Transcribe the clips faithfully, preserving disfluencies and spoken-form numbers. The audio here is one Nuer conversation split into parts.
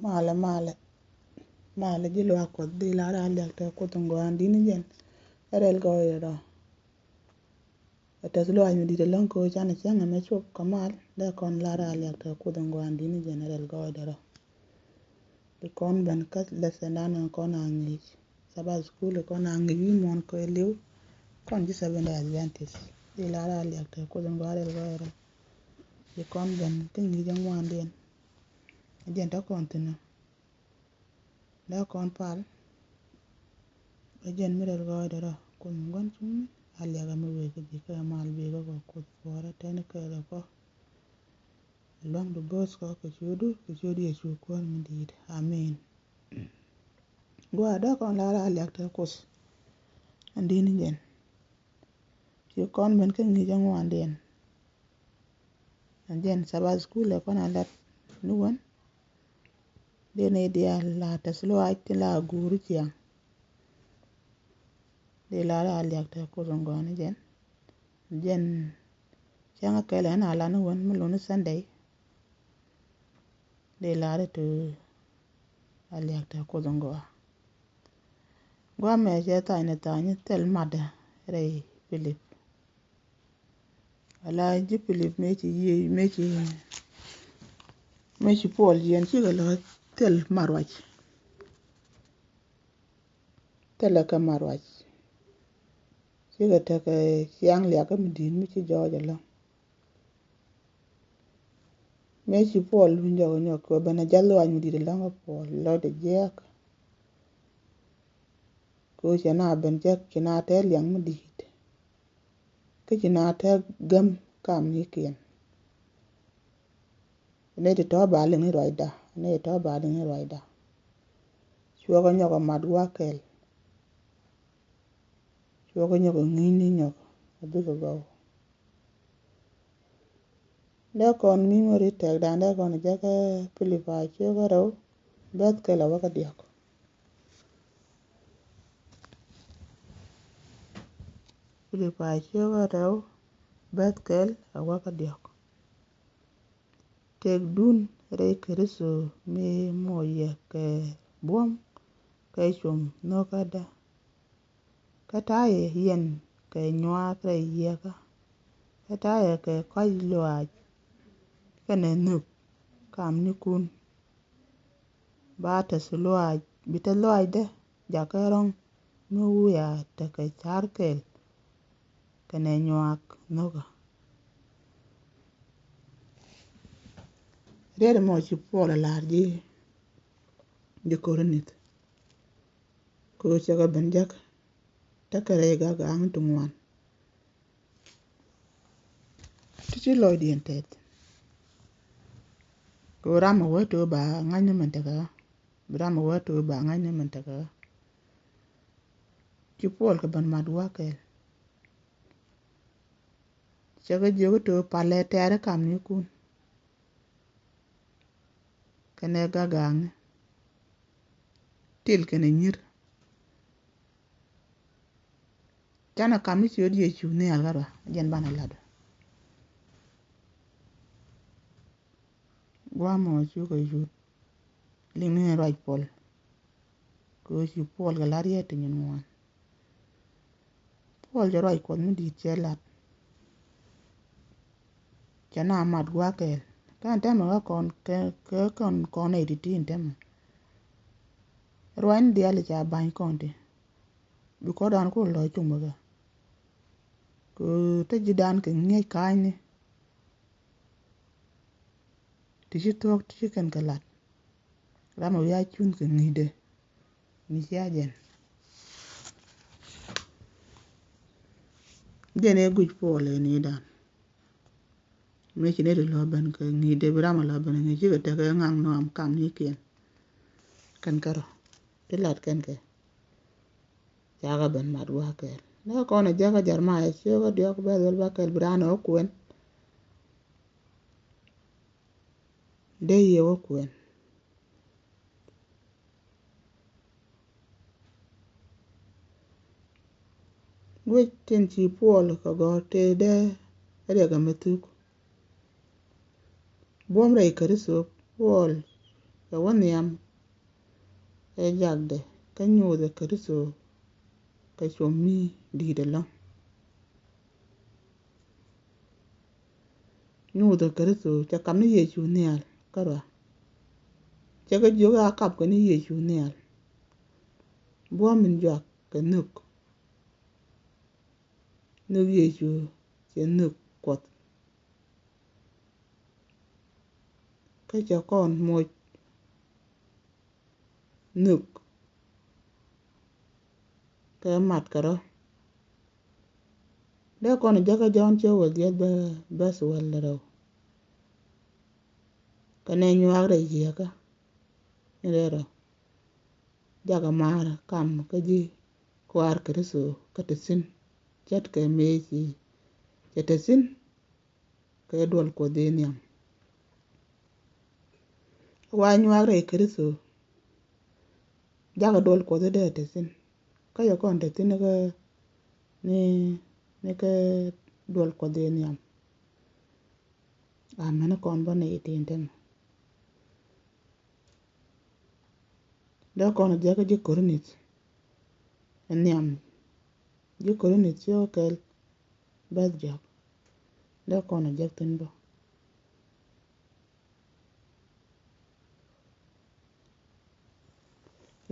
Malɛ, malɛ, malɛ ji̱ luaak Kuɔth, dhil a raa liak te Kuoth in gɔaa in di̱t ni jɛn. Ɛ rɛl gɔɔydɛ rɔ. Ɛ tɛth luaac mi di̱t ɛlɔ̱ŋ kɛ ɣöö canɛ cäŋ ɛmɛ cop kɛ mal, dee kɔn la raa liak te Kuoth in gɔaa in di̱t ni jɛn, ɛ rɛl gɔɔydɛ rɔ. Di kɔn ben kä lesson dan in kɔn a ŋi̱i̱c. Sabbath school in kɔn a ŋi̱i̱c wi̱i̱ muɔ̱ɔ̱n kɛ li̱w. Kɔn ji̱ Seventh Day Adventist. Dhil a raa liak te Kuoth in gɔaa, ɛ rɛl gɔɔydɛ rɔ. Di kɔn ben kä ŋi̱i̱c ɛŋuandiɛn. Ɛ jɛn te kɔn thi̱n ɔ. Dee kɔn pal. Ɛ jɛn mi rɛl gɔɔydɛ rɔ, Kuoth mi gua̱n cuŋni, a liak ɛmɛ wëë kä ji̱, kä ɛ mal biɛ kä kɔ Kuoth puɔ̱ɔ̱rä tɛn kɛ kɛ kɔ. Luaŋdu bo̱o̱th kɔ kɛ ciötdu, kɛ ciöt Yecu Kuäär mi di̱i̱t. Amen. Gɔaa, dee kɔn la raa liak te Kuoth in di̱t ni jɛn. Ci kɔn ben kä ŋi̱i̱c ɛŋuandiɛn. Ɛn jɛn Sabbath school ɛ kɔn a lat ni wän. Dee ni diaal la tɛth luaac tin la guuri ciaŋ. Dee la raa liak te Kuoth in gɔaa ni jɛn. Jɛn cäŋ kɛl ɛn a lat ni wän mi luni Sunday. Dee la ri ti a liak te Kuoth in gɔaa. Guamɛ cɛ thany ni thany thil matdä rɛy Pilip. Ala ji̱ Pilip mëë ci yiëë, mëë ci, mëë ci Puɔl yiɛn cikɛ lɔ thil mat ruac. Thilɛ kɛ mat ruac. Cikɛ tekɛ ciaŋ liakä mi di̱i̱t mi ci jɔɔc ɛlɔ̱ŋ. Mëë ci Puɔl luny jɔk nyɔk kɛ ben a jäl luaac mi di̱i̱t ɛlɔ̱ŋ kä Puɔl lɔcdɛ jiääk. Kɛ ɣöö cɛ na ben jek ci na tɛth liaŋ mi di̱i̱t. Kä ci na tɛth gäm kamnikiɛn. Ni ti tɔ̱ ba liŋ ni ruacda, ni ti tɔ̱ ba liŋ ni ruacda. Cuɔkɛ nyɔk ɛ mat gua̱a̱th kɛl. Cuɔkɛ nyɔk ɛ ŋi̱i̱cni nyɔk ɛ bikɛ gɔw. Dee kɔn memory tɛkdan dee kɔn jɛ kä Pilipai ciökä rɛw bɛth kɛl a wä kä diɔ̱k. Pilipai ciökä rɛw bɛth kɛl a wä kä diɔ̱k. Tëkdun rɛy Kritho mi moc yɛ kɛ buɔ̱m kɛ cum nhökädä. Kä ta̱yɛ yɛn kɛ nyuaak rɛy yieekä. Kä ta̱yɛ kɛ kɔ̱a̱c luaac kɛnɛ nhök kamnikun. Ba tɛth luaac, bi tɛth luaacdä jakä rɔ̱ŋ mi wiaa tekɛ ca̱r kɛl kɛnɛ nyuaak nhökä. Riet ɛmɔ ci Puɔl ɛ la̱r ji̱, ji̱ Korinth. Kɛ ɣöö cɛ kɛ ben jek tekɛ rɛy gak ga̱a̱ŋ ti ŋuan. Ti ci lɔcdiɛn tɛth. Kɛ ɣöö ram ɛ wee to̱ ba ŋa̱cni min tekɛ ɣä. Bi ram ɛ wee to̱ ba ŋa̱cni min tekɛ ɣä. Ci Puɔl kɛ ben mat gua̱a̱th kɛl. Cɛ kɛ jiök i̱ to̱ palɛ tɛ̈ri kamnikun. Kɛnɛ gagaŋni. Til kɛnɛ nyir. Canɛ kam ni ciöt Yecu nhial kä rɔ, jɛn banɛ lat. Gua̱a̱mɔ cukɛ yut. Liŋni ruac Puɔl. Kɛ ɣöö ci Puɔl kɛ lat riet ti nyin ŋuan. Puɔl cɛ ruac Kuɔth mi di̱i̱t cɛ lat. Cɛ na mat gua̱a̱th kɛl. Kä ɛn tɛmɛ kä kɔn, kɛ, kɛ kɔn, kɔn nɛy ti̱ti̱ ɛn tɛmɛ. Ruac ni diaal ca ba̱ny kɔn ti. Bi kɔn dan ku lɔc cuŋ bä kɛ. Kɛ te ji̱ dan kɛ ŋi̱eec ka̱a̱cni. Ti ci thuɔ̱k ti ci kɛn kɛ lat. Ram a wi̱i̱ a cun kɛ ŋi̱i̱cdɛ. Ni cia jɛn. Jɛn ɛ guic Puɔl ɛ ni dan. Mëë ci ni ti lɔ ben kɛ ŋi̱i̱cdɛ bi ram a lɔ ben ŋi̱i̱c cikɛ tekɛ ŋaŋ nɔam kamnikiɛn. Kɛn kärɔ. Ti lat kɛn kɛ. Cakɛ ben mat gua̱a̱th kɛl. Ni kɔn ɛ jäkä Jɛrmaya ciökä diɔ̱k bɛth wäl ba kɛl bi raan ɛ wä kuɛn. Dee yɛ wä kuɛn. Guic tin ci Puɔl kɛ gɔ̱r tëë dee riɛk ɛmɛ thuk. Buɔ̱m rɛy Kritho Puɔl Kɛ wä nhiam ɛ jakdɛ kä nyuuthɛ Kritho kɛ cuɔ̱m mi di̱i̱t ɛlɔ̱ŋ. Nyuuthɛ Kritho cɛ kap ni Yecu nhial kärɔa. Cɛ kɛ jiök a kap kɛ ni Yecu nhial. Buɔ̱m min juak kɛ nhök. Nhök Yecu cɛ nhök Kuɔth. Kä cɛ kɔn moc nhök kɛ mat kɛ rɔ. Dee kɔn jäkä Jɔ̱ɔ̱n cɛ wä dhieth bä bäth wäl rɛw. Kɛ nɛ nyuak rɛy jiäkä in rɛy rɔ. Jakɛ maar kam kä ji̱ Kua̱r Kritho kä te thi̱n. Ce̱tkɛ mëë ci cɛ te thi̱n kɛ duɔl Kuɔth in nhiam. Wa nyuak rɛy Kritho. Jakɛ duɔl Kuɔth in dee te thi̱n. Kä yɛ kɔn te thi̱n kä ni, ni kä duɔl Kuɔth in nhiam. Amen. Kɔn bä ni itin temɛ. Dee kɔn jäkä ji̱ Korinth in nhiam. Ji̱ Korinth ciök kɛl bäth jɔk. Dee kɔn jäk thi̱n bä.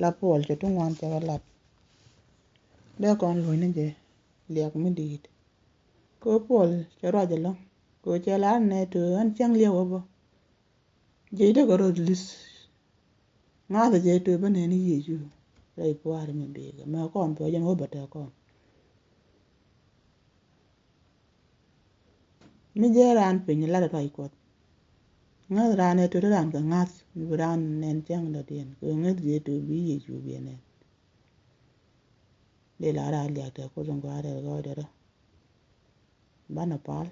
La Puɔl cɛ ti ŋuan cɛ kɛ lat. Dee kɔn luɔ̱ny ni jɛ liak mi di̱i̱t. Kɛ ɣöö Puɔl cɛ ruac ɛlɔ̱ŋ kɛ ɣöö cɛ lar nɛ ti ɣän cäŋ liɛk wä bä. Jiɛcdä kɛ rɔ li̱th. Ŋa̱thä jɛ ti bä nɛn i̱ Yecu rɛy pua̱a̱r mi bi̱i̱kɛ mɛ kɔn thuɔ̱c ɛn wä bä tɛ kɔn. Mi jɛ raan piny lat ruac Kuɔth. Ŋäth raan ɛ töt raan kɛ ŋa̱th mi bi raan nɛn cäŋ dɔ̱diɛn kɛ ŋäth jɛ ti bi Yecu bi nɛn. Dee la raan liak tɛ Kuoth in gɔaa rɛl gɔɔydɛ rɔ. Banɛ pal.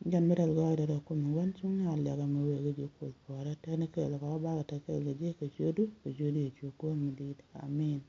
Jɛn mi rɛl gɔɔydɛ rɔ Kuoth in wän cuŋ ni a liak mi wëë kɛ ji̱ Kuoth puɔ̱ɔ̱rä tɛni kɛɛl kɛ wä bakɛ tɛ kɛɛl kɛ ji̱ kɛ ciötdu kɛ ciötdu Yecu Kuäär mi di̱i̱t. Amen.